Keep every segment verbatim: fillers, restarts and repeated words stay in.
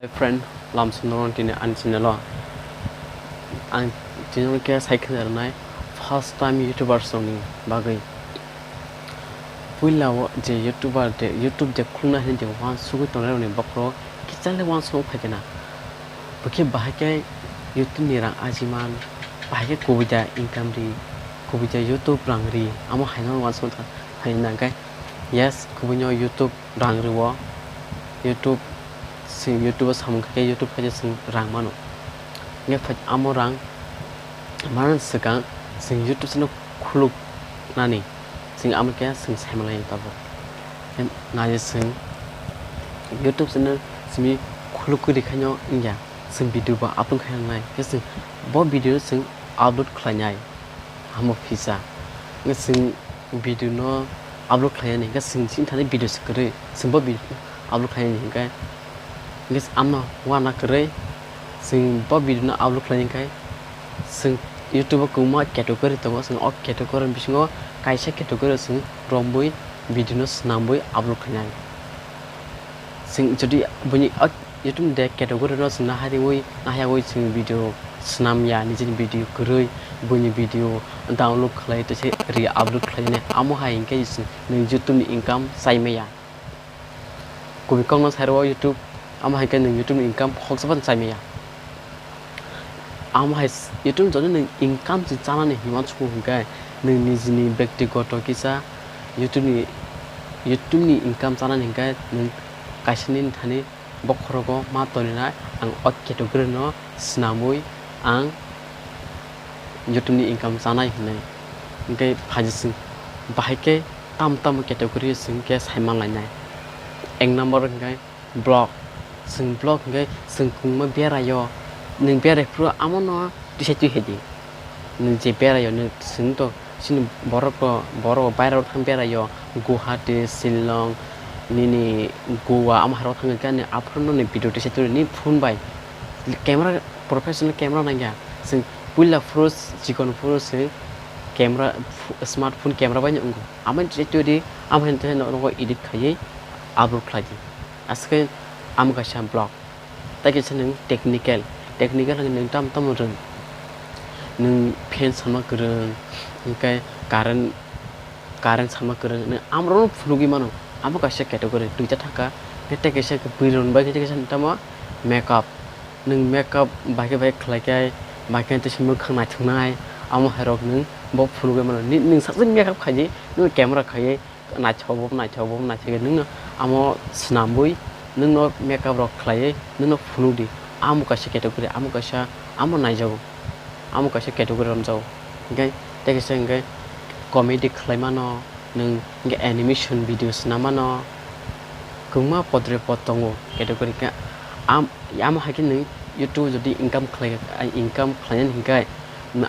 Friend, lamsong norok tini ani channel o ang tini khe sai khna rwnai first time YouTubers rokni bagwi. Puila o je YouTuber de, YouTube de khulna hinwi de uansugwi tongnai rokni bokhorok kichale uansuk phai khe na. Bo khe bahai khe YouTube ni rang ajiman, bahai khe kubui da income ri, kubui da YouTube rang ri, amo hai no uansuk phai na khe. Yes, kubui no YouTube rang rwo, YouTube, chwng YouTube o samung khe YouTube khe chwng rang mano. Hingkhe amo rang manani swkang chwng YouTube channel khuluk nani, chwng amo khe chwng sai manlai tabuk. Naidi chwng YouTube channel simi khuluk kwrwi khaino wngya, chwng video bo upload khai nangnai, khe chwng bo video chwng upload khlainai. Amo phisa. Hingkhe chwng video no upload khlainani, hingkhe chwng chini thani video se kwrwi, chwng bo video no upload khlainani hingkhe, hingkhe amno uana kwrwi chwng bo video no upload khlainani hingkhe chwng YouTube o kwbangma category tongo, chwng o category bisingo kaisa category o chwng romwi video no swnamwi upload khlainai. Chwng jodi buini o YouTube de category no chwng nahariwi, nahayawi chwng video swnam ya, nijini video kwrwi, buini video download khlai tei se re-upload khlai nai, amo hai hingkhe chwng nwng YouTube ni income chai maya. Kubui kokno sai rwo YouTube, amo hai khe nwng YouTube ni income khoksa phano chai maya. Amo hai YouTube jodi nwng income se chanani hinwi uansukgo hwnkhe, nwng nijini bektigoto kisa YouTube ni, YouTube ni income chanani hwnkhe nwng kaisa nini thani bokhorogo ma toninai ang o category no swnamwi ang YouTube ni income chanai hinwi. Hwnkhe phaidi chwng bahai khe tamo tamo category chwng khe sai manlainai. Ek number hwnkhe vlog. Chwng vlog hwnkhe chwng kwbangma beraio, nwng berai phuru amono tisai twi hai di. Nwng je beraio, nwng chwng to chini borok to, borok bairao thang beraio, Guwahati, Shillong, nini Goa, amo hai rok thang khe ani aphuru no ni video tisai twi ni phone bai. Camera, professional camera nangya. Chwng puila phuru chikon phuru chwng camera, ph-, smartphone camera bai no wngo. Amo tisai twi di, amo hai no nogo edit khaiwi upload khlai di. Aswkhe amo kaisa vlog. Tei kaisa nwng technical, technical hwnkhe nwng tamo tamo rwng. Nwng fan sama kwrwng, hwnkhe current, current sama kwrwng, nwng amorokno phunugwi mano. Amo kaisa category, duita thangkha. Hwnkhe tei kaisa bwrwi rokni bagwi tei kaisa tamo makeup. Nwng makeup bai khe bai khlai khe, bai khe tei se mwkhang naithoknai, amo hai rok nwng bo phunugwi mano. Ni, nwng sajak makeup khaidi, nwng camera khaiwi, naithok bo naithok bo naithok nungno amo swnamwi nungno makeup rok khlaiwi nungno phunukdi, amo kaisa category, amo kaisa amo naijago, amo kaisa category romjago. Hwnkhe tei kaisa hwnkhe comedy khlai mano nwng, hwnkhe animation video swnam mano, kwbangma podre pod tongo category khe. Am-, amo hai khe nwng YouTube jodi income khlai, income khlainani hwnkhe,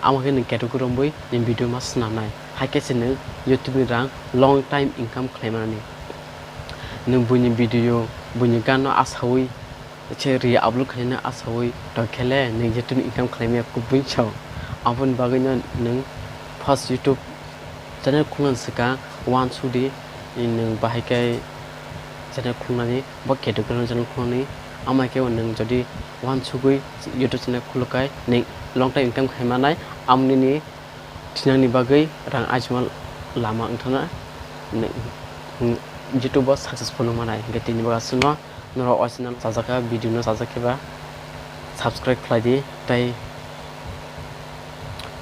amo khe nwng category romwi nwng video ma swnamnai. Hai khe se nwng YouTube ni rang long time income khlai mani. Nwng buini video, buini gan no asawi, se re-upload khainani asawi tongkhe le nwng YouTube ni income khlai maya kubui sao. Aboni bagwi no nwng first YouTube channel khulna swkang uansukdi, nwng bahai khe channel khulnani, bo category no channel khulnani. Amo hai khe nwng jodi uansugwi YouTube channel khuluk khe nwng long time income khai manai, amo nini thinangni bagwi rang ajima lama wngthana, nwng YouTube o successful wng manai. Hwnkhe tini bo aswkno norok o channel chajak kha, video no chajak khe ba subscribe khlai di, tei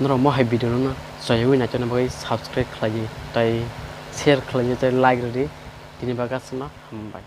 norok mo hai video no chaywi naitokna bagwi subscribe khlai di, tei share khlai di, tei like rw di. Tini bagwi aswkno hambai.